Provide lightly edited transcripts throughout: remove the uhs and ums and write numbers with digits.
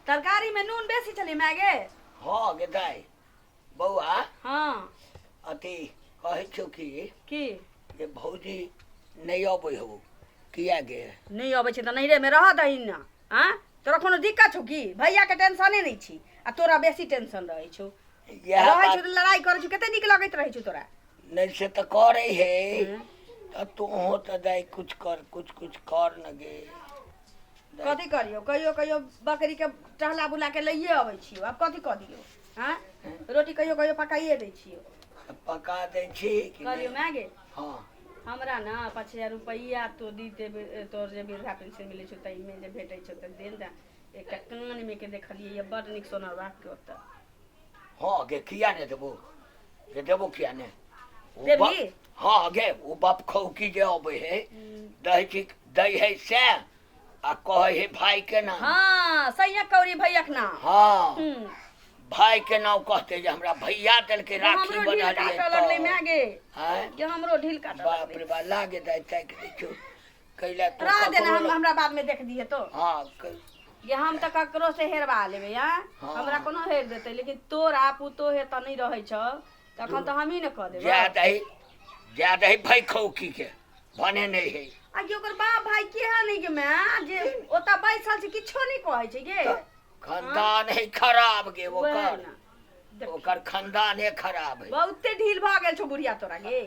तरकारी में नून बेसी छलै माय गे। हँ गे दाइ, बौआ। हँ। अथी कहै छौ की की जे भौजी नहि अबै हौ किया गे? नहि अबै छै तऽ नैहरेमे रहऽ दही ने। आँ, तोरा कोनो दिक्कत छौ की? भैयाके टेंशने नहि छी आ तोरा बेसी टेंशन रहै छौ। इएह रहै बात छौ तऽ लड़ाइ करै छौ, कते नीक लगैत रहै छौ तोरा। नहि से तऽ करै है, तऽ तोहूँ तऽ दाइ कुछ कर, कुछ कुछ कर न गे। कथी करियौ? कहियो कहियो बकरीके टहला बुला के लैए अबै छियौ, आब कथी कऽ दियौ? आँय, रोटी कहियो कहियो पकाइए दै छियौ। पका दै छी कि कहलियौ नहि? माय गे। हँ। हमरा ने 5000 रुपैआ तो दीते, तोर जे वृद्धा पेंशन मिलै छौ ताहिमे जे भेटै छौ तऽ दे ने। एकटा कानमे के देखलियै ये बड़ नीक सोनरबाके ओतऽ। हँ गे, किया नहि देबो गे, देबो किया नहि ओ। देबही? हँ गे, ओ बाप खौकी जे अबै है, दै छी, दै है से आ कहै है भाई के नाम। हँ, सैया कौड़ी भैयाक नाम। हँ। भाई के नाम कहते जे हमरा भैया देलकै राखी। हमरो ढील बन्हलियै काटऽ लगलै माय गे। आँय? जे हमरो ढील काटऽ बाप लगलै। रे बा, लागे दाइ ताकि दै छौ कैला तू रह देना। ककरो हम हमरा बाद में देख दिहे तो। हँ, ये हम तऽ ककरो से हेरवा लेबै। आ हँ। हमरा कोनो हेर देतै, लेकिन तोरा पुतोह हे तऽ नहि रहै छौ तखन तऽ हमही ने कऽ देबै। जाय दही, जाय दही, भाई खौकी के भने नहि है। आ कि ओकर बाप भाई केहन है गे माय, जे ओतऽ बैसल छै किछो नहि कहै छै गे? खानदान है खराब गे। वएह ओकर ने। देख, ओकर खानदाने खराब है। बहुते ढील भऽ गेल छौ बुढ़िया तोरा गे।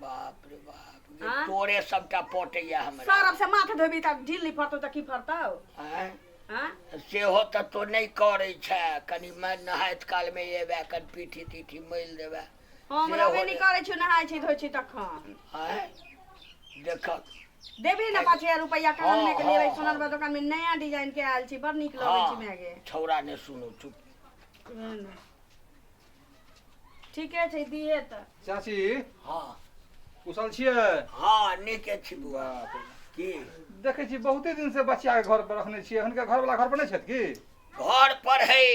बाप रे बाप गे। आँ? तोरे सबटा पटैया हमरा। सरफ से माथ धोबी तऽ ढील नहि फड़तौ तऽ की फड़तौ? आँय? आँ? सेहो तऽ तो नहि करै छै, कनि मैं नहाइत कालमे एबै, कनि पीठी तीठी मलि देबै। हम सेहो रहबे नहि करै छियौ, नहाय छी धोइ छी तखन। आँय, देखक। देबही ने 5000 रुपैआ? कान में के हँ, लेबै। हँ, सोनरबा दोकान में नया डिजाइन के आयल छै, बड़ नीक लगै छै माय गे। छौड़ा नहि सुनू, चुप। ठीके छै, दिहे तऽ। चाची। हँ। कुशल छियै? हँ, नीके छी बौआ। बाप रे। की? देखै छी बहुते दिन से बच्चा के घर पर रखने छियै, हुनकर घरवाला घर पर नहि छथि की? घर पर है।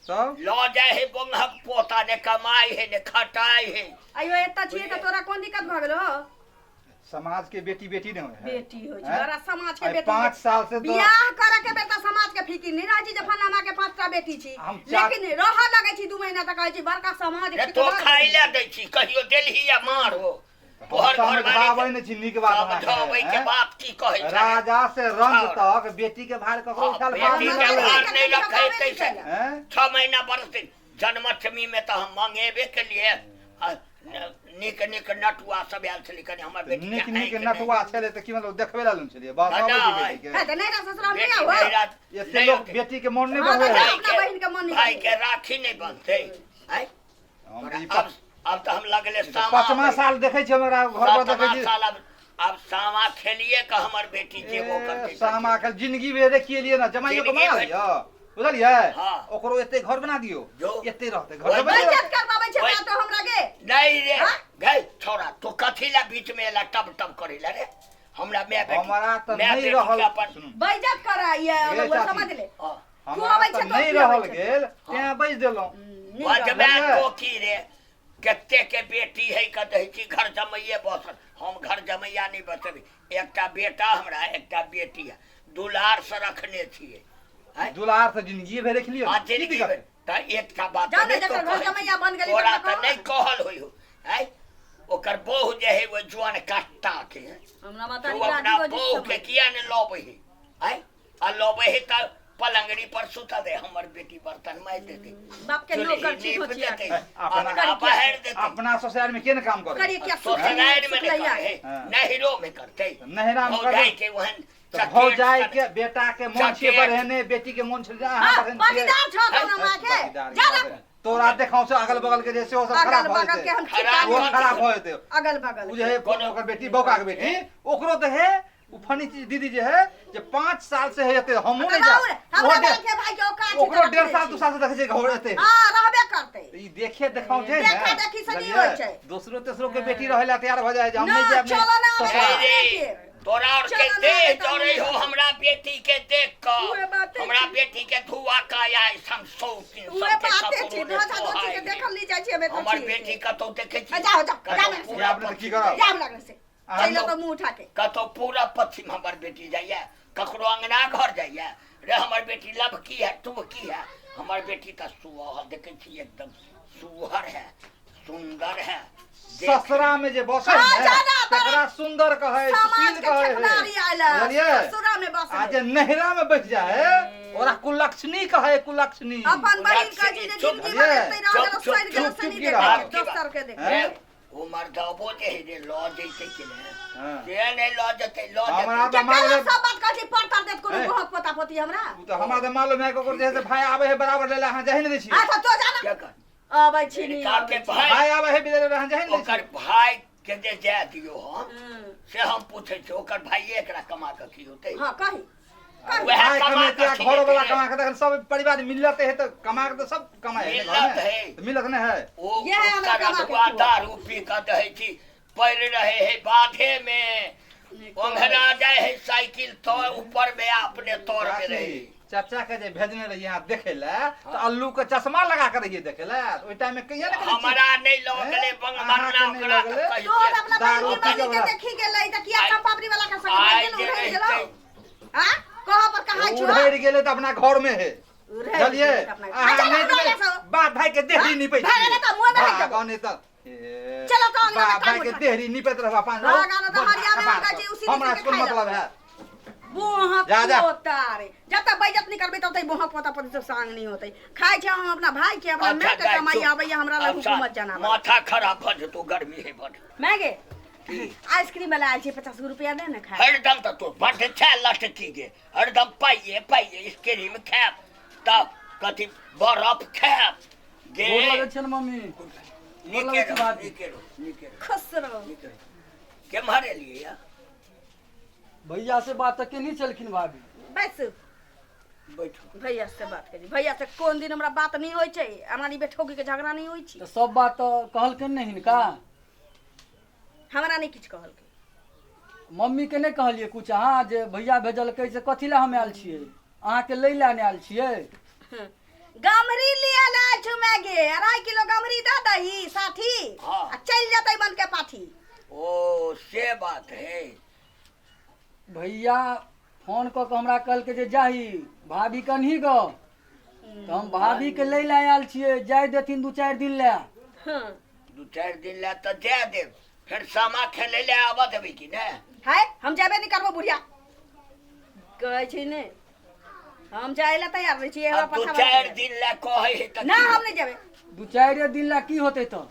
तब लऽ जाइ है बंगहक पोता, ने कमाइ है ने खटाइ है। अयो, एतऽ छियै तऽ तोरा कोन दिक्कत भऽ गेलो? समाज के बेटी बेटी नहि होइ है। बेटी होइ छै हैं? बड़ा समाज के आइ बेटी। 5 साल से तो बियाह करे के बेर तऽ समाज के फिकिर नहि रहै छै जे फलाना के पाँचटा बेटी छी। हम लेकिन रहऽ लगै छी 2 महीना तऽ कहै छी बड़का समाज रे, तो खाइ लए दै छी? कहियो देलही या मार हो तोहर हम घरवाली समझाबै नहि छी, नीक बात अहाँके, समझाबै के हैं? बात की कहै छै? राजा से रंग छाउर। तक बेटी के भार ककरो हँ, उठाल बेटी पार के नहि भार लगलै। नहि रखै तैसे हैं? 6 महीना बरस दिन जन्माष्टमी में तऽ हम मंगेबे के लिए आ, नीक नीक नटुआ सब आयल छलै, कनि हमर बेटी के नीक नीक आँखि नहि- नटुआ छलै तऽ की मतलब देखबै लए छलियै? बस नहि, अबै छी नहि। बेटी के। है तऽ नहि रह ससुराल बेटी नहि हो। नहि एते नहि लोक होतै। बेटी के मोन नहि हँ, बढ़बै तऽ है। अपना बहिन के मन नहि भाई के बढ़बै। राखी नहि बनतै आँय? हम तऽ ई अब अब तऽ हम लगले सामा पाँचमा आबै। साल देखै छी, हमरा घर पर देखै सातमा छी। साल अब सामा खेलिए के हमर बेटी जेबो ए, करतै। सामा के जिंदगी भरि रखिए लिए ना, जमाइयो के जिंदगी बना भरि। लिअ, बुझलियै? हाँ। ओकरो एते घर बना दियौ। जो। एते रहतै घर ओहि बना दियौ। बेइज्जत करबाबै छै ओहि- माँ तो हमरा गे। नहीं रे। हाँ? गई छोरा, तू कथी ला बीच में एला टप टप करे ला रे? हमरा माय बेटी हमरा तऽ माय नहि बेटी रहल के अपन सुनू, बेइज्जत कराइए ए, चाची। समझ ले। हाँ। हमरा खुआबै तऽ छै तो नहि खियाबै रहल छै। गेल तें बैस देलहुँ। नीक रहल। बजबे बुझलियै? तो की रे, कते के बेटी है के दै छी घर जमैये बसल, हम घर जमैया नहीं बसबै। एकटा बेटा हमरा, एकटा बेटी है, दुलार से रखने छियै। आँय? दुलार से जिंदगी भरि रख लियौ आ ने, की जिंदगी दिक्कत भरि है? तऽ एकटा बात जाने नहि जकर तो घर कहै जमैया छी। बन गेलै तोरा तकर तऽ नहि कहल होइ हो। आँय, ओकर बहु जे है ओहि जुआन कट्टा के है। हमरा माता तो अपना बहू के किया ने लबै है? आँय, आ लबै है तऽ पलंगड़ी पर सुतल दे, हमर बेटी बर्तन मारि देतै, बाप के चूल्ही नौकर छी नीप धोचिया देतै, अपना- अंगना बहारि देतै। अपना ससुराल में के ने काम करे? करिए क्या? ससुरारि में नहि सुखलैया। करै है, हाँ। नैहरो में करतै। नैहरा में भौजाइ करतै। के ओहन तऽ चकेट भौजाइ के बेटा के मोन छियै चकेट। बढ़ेने, बेटी के मोन छै अहाँ हाँ, बढ़ेने छियै। बलिदान छौ तोरा माँ के। बलिदान जा के बात है। तोरा देखाउ से अगल बगल के जे सेहो सब अगल खराब भऽ बगल के जेतै। हम खराब ओ भऽ खराब भऽ जेतै। अगल बगल ओ जे है कोनो- ओकर बेटी, बौका के बेटी, ओकरो तऽ है ओ फनी चीज दीदी जे है जे 5 साल से है एते, हमहूँ नहि राहुल, जा हमरा ओहो बाप के भाई के औकात छै ओकरो तऽ 1.5 रखने साल छी। 2 साल से देखै छै घर एते। हाँ, रहबे करतै। ई देखे देखाउ छै ने। देखा देखी से नहि बुझलियै? होइ छै। दोसरो तेसरो के बेटी रहै ला तैयार भऽ जाइ जे हम ना, नहि जायब नहि चलो ना, आबै ससुराल। नहीं रे, तोरा और के चलो ना, देह बेटा, जरै हो हमरा बेटी के देख कऽ। उहे बाते हमरा छी। बेटी के धुआ काया ऐसन सौतीन उहे सबके बाते ककरो छी ने धोधा धोती सोहाइ के रे। देखल नहि जाइ छी हमे तऽ हमर छी। बेटी कतौ देखै छी? आ, जाओ, जाओ, कतौ जा मेरे से। पूरा जायब नहि तऽ की पश्चिम करब? जा हमरा घर से अहाँ चलि तऽ मुँह उठा के। कतौ पूरा पश्चिम हमर बेटी जाइया? ककरो अंगना घर जाइया? रे हमर बेटी लभ की है तुम की है हमर बेटी तऽ सुहर देखै छी एकदम सुहर है सुंदर है देख- ससुरा में जे बसै हाँ, ने जाना, तोरा तकरा सुंदर कहै समाज सुशील के कहै ठेकदारी आयल है। बुझलियै ससुरा में बसै। आ जे नैहरा में बैठ जाए ओकरा कुलक्षणी कहै कुलक्षणी अपन बहिन कहै छै जे चुप, जिंदगी भर एतै रह चुप, गेलौ चुप, सड़ि गेलौ चुप, से नहि चुप देखै की दोसर के देखै हैं? ओ मर्दबो जे है जे लऽ जैतै कि ने हाँ। से नहि लऽ जेतै लऽ हमरा जेतै तऽ मालूम केकरा सब बात कहै छै पड़तर देत कोनो हैं? गोहक पोता पोती हमरा उ तऽ हमरा तऽ मालूम है ककरो जे है से भाय आबै है बराबर लै लए अहाँ जाहि नहि दै छियै अच्छा तो जाना केकर अबै छी नहि लड़का के अबै छी। भाय भाय आबै है बिदाई लै लए अहाँ जाहि नहि दै ओकर छियै भाय के जे जाय दियौ हम हम्म। से हम पूछै छियै ओकर भाइये एकरा कमा कऽ खियौतै हाँ कही कही वएह भाय कमा कमेतै आ कऽ घरो वाला खियेतै। कमा के तखन सब परिवार मिलत है तऽ कमा के तऽ सब कमाइ है ने मिलत घरमे। है। तऽ मिलत नहि है ओ इएह हमरा ओकर कमा के अधुआ खियौतै। दारू पी कऽ रहै छी पड़ि रहे है बाधे मे ओंघरा जाय है साइकिल तर ऊपर मे अपने तर मे रहे चाची, चाचा के जे भेजने रहियै अहाँ देखै लए तऽ अल्लू के चश्मा लगा के रहियै देखै लए तऽ ओहि टाइम में कहिया ने करै हमरा नहि लऽ गेलै बंग अहाँके मरना नहि ओकरा लऽ गेलै? तऽ तोहर कहिते अपना दारू बहिन पी के के मामी के बड़ा। देखी गेलै तऽ किया आइ- चंपावरी वाला के संग आइ भागि गेल जे उड़ै गेलौ रहितै हां कहाँ पर कहाँ छौ उधरि गेलै तऽ अपना घर में है उड़ै बुझलियै गेलै तऽ अपना- अहाँ आ चल, नहि हमरा देबै, लए सब। बाप भाई के देहरी निपै भए गेलै तऽ मुँह मे बाप हाथ देबो। गाने तऽ ए, चलो तऽ अंगना मे बाप भाई टांग के उठा। देहरी निपैत रहबा पान हाँ, गाना तऽ हरिया मे हम कहै छी, उसी हमरा दिन के कोन खाइ मतलब है बोहक जा, जा। पोता रे जतऽ बेइज्जत नहीं करबै ततऽ बोहक पोता पोती सब संग नहीं होतै खाइ छै हम अपना भाई के अपना अच्छा, माय के दाइ, कमाई चुप। आबैया हमरा लग अच्छा, हुकूमत जनाब माथा खराब भऽ जेतौ गर्मी है बड माय गे आइसक्रीम वाला आयल छै 50 गो रुपया दे ने खाय हरदम तऽ तू बड छै लटकी गे हरदम पाइए पाइए आइसक्रीम खायब तब कथी बरफ खायब गे गोर लगै छै ने मम्मी नीके लगै छै रहो भाभी। नीके रहो नीके रहो खुश रहो नीके रहो केम्हर एलियै या भैया से बात तऽ केने छलखिन भाभी बैस बैठू भैया से बात करी भैया से कोन दिन हमरा बात नहीं होइ छै हमरा ई बेठोकी के झगड़ा नहीं होइ छै तऽ सब बात तऽ कहलखिन ने हिनका हमरा नहीं किछु कहलकै मम्मीके नहि कहलियै कुछ अहाँ जे भैया भेजलकै से कथी लए हम आयल छियै अहाँके लै लए नहि आयल छियै गमरी लिया ला छु मैगे 2.5 किलो गमरी दऽ दही साथी हाँ। आ चलि जेतै बन के पाथी ओ से बात है भैया फोन कऽ कऽ हमरा कहलकै जे जाही भाभी कन्ही गऽ तऽ हम भाभीके लै लए आयल छियै जाय देथिन दू चारि दिन लए हँ दू चारि दिन लए तऽ जाय देब फेर सामा खेलै लए आबऽ देबै कि नहि है हम जेबे नहि करबो बुढ़िया कहै छी ने हम जाय लए तैयार रहै छी अब दू चारि दिन लए कहै है तऽ ना की हम नहि जेबै दू चारिए दिन लए की होतै तऽ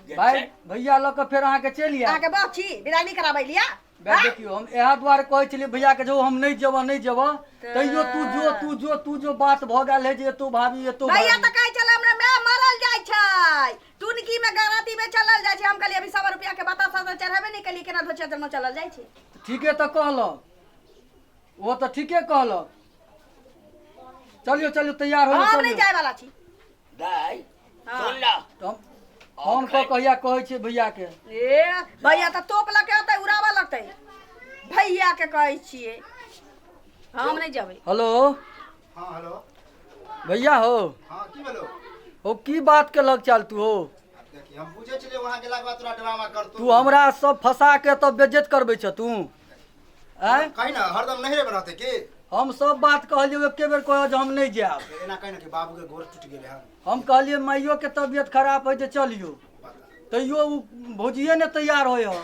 जे भाय चारि- भैया लऽ कऽ फेर अहाँके चलि आयब अहाँके बाप छी विदाई नहि कराबै लिया बे देखियौ हम इएह दुआरे कहै छलियै भैयाके जो हम नहि जेबऽ नहि जेबऽ तैयो तू जो तू जो तू जो बात भऽ गेल है जे एतो भाभी एतो भैया भाभी तऽ कहै छलै हमरा माय मरल जाइ छै टुनकी में गराती में चलल जाइ छै हम कहलियै अभी 100 रुपया के बतासा तऽ चढ़ेबे नहि केलियै केना धोछा में चलल जाइ छै ठीके तऽ कहलक ओ तऽ ठीके कहलक चलियौ चलियौ तैयार हो हम नहि चलियौ जाय वाला छी दाइ हाँ। सुन ना तऽ हम फोन कऽ कहिया कहै छियै भैयाके ए भैया तऽ तोप लके अतै उड़ाबऽ लगतै भैया के कहै छियै हम नहि जेबै हेलो हाँ हेलो भैया हो हाँ की भेलो हो की बात केलक चल तू हो अब देखी हम बुझे छलियै वहाँ गेलाके बाद तोरा ड्रामा करतौ तू हमरा सब फंसा के तब बेज्जत करबै छ तू आँय कही ना हरदम नहिरे में रहते की हम सब बात कहलियै एके बेर कहऽ जे हम नहि जायब एना कही ना कि बाबू के गोड़ टूटि गेलै हन हम कहलियै माइयो के तबियत खराब है जे चलियो बता तैयो उ भौजिये ने तैयार होय ह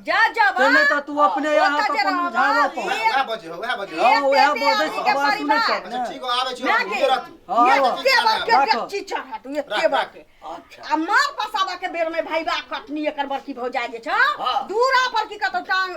जा जा से नहि तऽ तू अपने यहाँ ओतऽ तऽ जे अपन रहबा, बुझाबऽ पड़ वएह बजे हो वएह बजे हो हँ वएह एते बजै आदमी के आवाज सुनै परिवार। छ अच्छा ने ठीक हो आबै छी ना हम गे रुके रहतू हँ, एते बड़के राख। डेकची चढ़त एते राख, बड़के अच्छा आ मार पसाबा के बेर में भैबा कटनी एकर बड़की भौजाई जे छौ हाँ। दूरा पर की कतौ टांग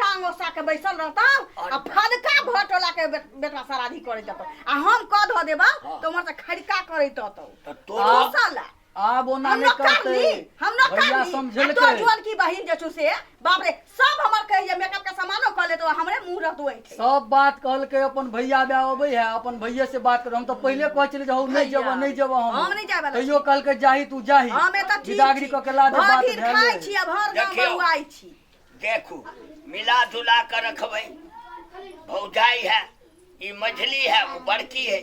टांग ओसा के बैसल रहतौ आ फदका भटोला के बेटा सराधी करैत रहतौ आ हम कह धऽ देबौ हाँ। तऽ उम्हर से खड़का करैत रहतौ तऽ तोरो साला आब ओना हम नहि न करतै करली हम न भैया करली आ समझेलकै तोर जुआन की बहिन जे छौ से बाप रे सब हमर कहिए मेकअप के सामानो कह लेतो हमरे मुंह रहतो ऐठे सब बात कहलकै अपन भैया बे अबै है अपन भैये से बात कर हम तऽ पहिले कहै छलियै जे हौ नहि भैया। जेबऽ नहि जेबऽ हम हम नहि जाय वाला तैयो कहलकै जाही तू जाही हम एतऽ ठीक बिदागरी छी कऽ के ला दे भर बात दिन भेलै खाइ छी आ भर गाँव देखियौ। बौआइ छी देखू मिला जुला कऽ रखबै भौजाई है ई मझली है ओ बड़की है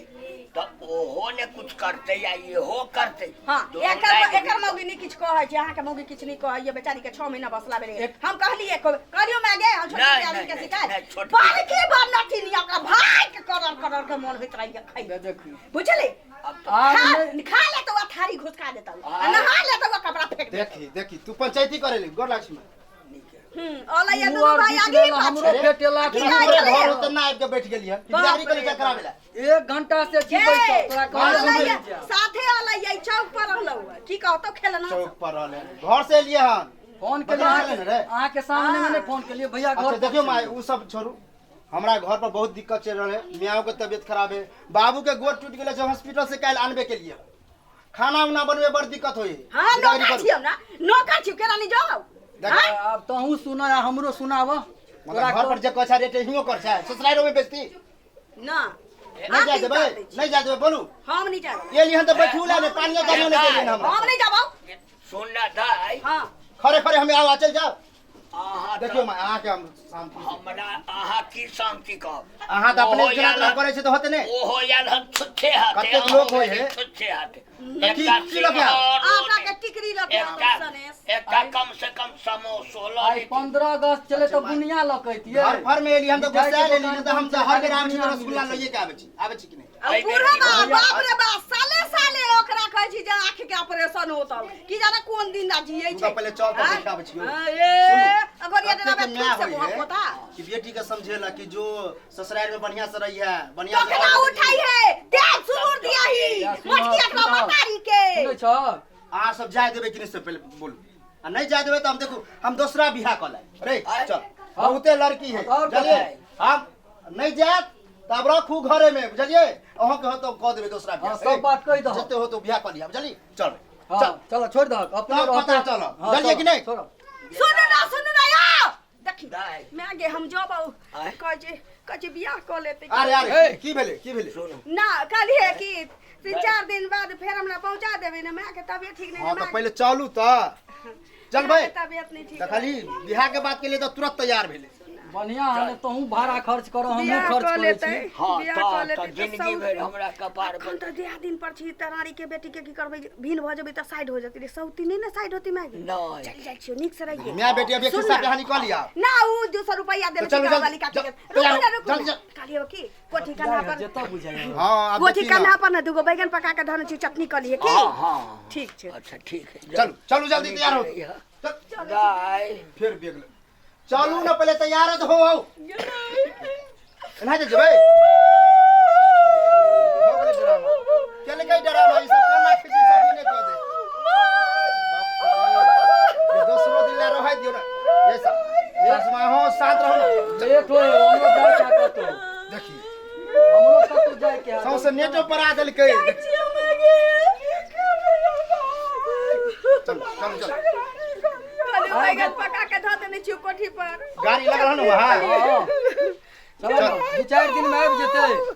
तऽ ओहो ने कुछ करतै आ इहो करतै। हाँ, दुनू एकर लागि एकर मौगी नहीं किछु कहै छै, अहाँके मौगी किछु नहीं कहैए। बेचारी के 6 महीना बसला भेलै। हम कहलियै एको बेर, कहलियौ माय गे, हम छोटकी नहि, आदमी के नहि, शिकायत नहि, छोटकी- बड़की बड़ नथिन ओकरा भाइ के करर करर के मन होइत रहैए खाइ। देखी। बुझली? अब तऽ आब खा नहि- खा ले तो थारी घुसका देतौ आ नहा ले तो कपड़ा फेंक देतौ। देखी देखी, तू पंचायती करे ले, गोर लाग छी माय। अलै तू दुनू आर भाई बीच आगे में हमरो पाछे। फेटेला की की कहै तोरे छलैया? घर होते ना आबि के बैठ गेलियै कि बाप बिदागरी रे करे करावे ला। एक घंटा से छी ये, बैठल, तोरा कहाँ से अलै मिल जाय? साथे अलै चौक पर रहलौ, की कहतौ खेलना। चौक पर रहले, घर से एलियै हन। फोन बता केलियै छलै ने रे? अहाँके सामने में नहि फोन केलियै भैया घर अच्छा पर देखियौ छियै। माय, उ सब छोड़ू, हमरा घर पर बहुत दिक्कत चलि रहल है। मियाओ के तबियत खराब है, बाबू के गोड़ टूटि गेलै छै, हॉस्पिटल से काल्हि आनबे के लिए, खाना उना बनबे बड़ दिक्कत होई है। हाँ, बिदागरी नौकर करू। छियौ ना, नौकर छियौ, केना नहीं जाउ? देख, हाँ? आब तहूँ सुन आ हमरो सुनाब। मतलब घर पर जे कहै छै रेट हियो कर छै, ससुरालो में बेचती ना। नहीं जाय देबै, नहीं जाय देबै, बोलू। हम नहीं जाब। एली हन तऽ बैठू ला ने, पानियो तानियो नहि देलियन हमरा। हम नहीं जाबौ। सुन ना दाइ। हाँ। खरे खरे हम आउ, चलि जाउ। अहाँ तऽ- देखियौ माय, अहाँके हम शान्ति से- हमरा अहाँ की शान्ति कहब? अहाँ तऽ अपने ओहो जेना आयल तेना हन- करै छै तऽ होतै नहि। ओहो आयल हन छुच्छे हाथे। कतेक अहूँ लोक होइ एलियै है? छुच्छे हाथे। तऽ की एकटा की लऽ के आयल? सिंघारो आटा के टिकरी लऽ के एकटा सनेस। एकटा कम से कम समोसो लऽ आइ लेती। 15 अगस्त चले तऽ बुनिया लऽ के अइतियै। घर पर में एली हम तऽ मिठाई के गुस्सा लेली, दोकान नहि तऽ हम बंद तऽ हर छै, बेर आबै छी तऽ बुनिया रसगुल्ला मिलै छै। लइए के आबै छी, आबै छी कि नहि? आ एहि बेर बूढ़ा की बा, भैया- बाप रे बाप, साले साले ओकरा कहै छी जे आँखि के ऑपरेशन होतौ, की जाने कोन दिन ना जियै तू छै। तऽ पहिले चल तऽ आँय? देखाबै छियौ। हाँ, ए अगर ये कतेक देना माय ठीक से होइ मोह है पोता कि बेटी के समझेला कि जो ससुराल में बढ़िया से रही है, बढ़िया से तोकरा उठाई है तेल सुरूर दिया ही या सुनाउ, मटकी एकरा सुनाउ। मतारी के। सुनै छह? अहाँ सब जाय देबै कि नहि से पहिले बोलू, आ नहि जाय देबै तऽ हम देखू हम दोसरा बियाह कऽ लेब। रे चल, बहुते लड़की है। और बुझलियै? कथी? हम नहि जायत तऽ आब रखू घरे में, बुझलियै? अहाँके होत तऽ कऽ देबै दोसरा बियाह। हाँ, सब बात कहि दहक। जते होत बियाह कऽ लिअ, बुझलियै? चल। हाँ, चल। चलो छोड़ि दहक अपने तब रहतै। पता चलत। हाँ, बुझलियै कि नहि? छोड़ो। सुनू ना, सुनू ना यौ, देखी दाइ। मैं गे हम जब आँय? कहै छै, कहै छै बियाह कऽ लेतै। अरे अरे, हे। की भेलै, की भेलै? सुनू। ना कहलियै कि 3-4 दिन बाद फेर हमरा पहुंचा देबै ने, माय के तबियत ठीक नहीं। हाँ तऽ पहिले चलू तऽ चलबै। माय के तबियत नहीं ठीक। देखली, बियाह के बात के लिए तऽ तुरंत तैयार भेलै। बढ़िया है, तहूँ भाड़ा खर्च कर, हमहूँ बियाह खर्च कऽ करै लेतै। छी। हाँ बियाह कऽ तऽ लेतै तऽ तऽ जिंदगी सब- भरि हमरा कपार अखन पर तऽ देह दिन पर छी, तरारी के बेटी के की करबै, भिन भऽ जेबै तऽ साइड हो जेतै रे, सौती नहीं ने साइड होती माय गे। नहि। चल जाइ छियौ, नीक से रहियै। माय बेटी अभी सुन खिस्सा ना। कहानी कऽ लिअ। ना उ 200 रुपैया देने तो चलू, छै जल्दी, वाली काकी के। तैयार रुकू हो, ना, रुकू जल्दी ना। चल। कहलियै की कोठी कन्हा पर जतऽ बुझाइ। हाँ, आब कोठी देखी ना। कन्हा पर ने दूगो बैगन पका के धने छी, चटनी कऽ लियै की? हाँ हाँ। ठीक छै। अच्छा ठीक है। चलू चलू, जल्दी तैयार हो। चल। दाइ। फिर बेग ले चलू ना, पहिले तैयार हो आओ। एना जे जेबै हो गेलै ड्रामा, केलकै ड्रामा ई सब, केना खिची सब नहि कऽ दे। बाप रे, ये दोसरो दिन ला रहै दियौ ना। ये सब सासु माँ हो, शांत रहू ना। लेट होय, हमरो जाय के कतौ। देखी। हमरो कतौ जाय के है। सौंसे नेटो पर आ देलकै। चलू चलू चलू। कहलियै बैगन पका के धऽ देने छियौ कोठी पर। गाड़ी लगल हन वहाँ। हाँ। चलो, 2-4 दिन में आबि जेतै।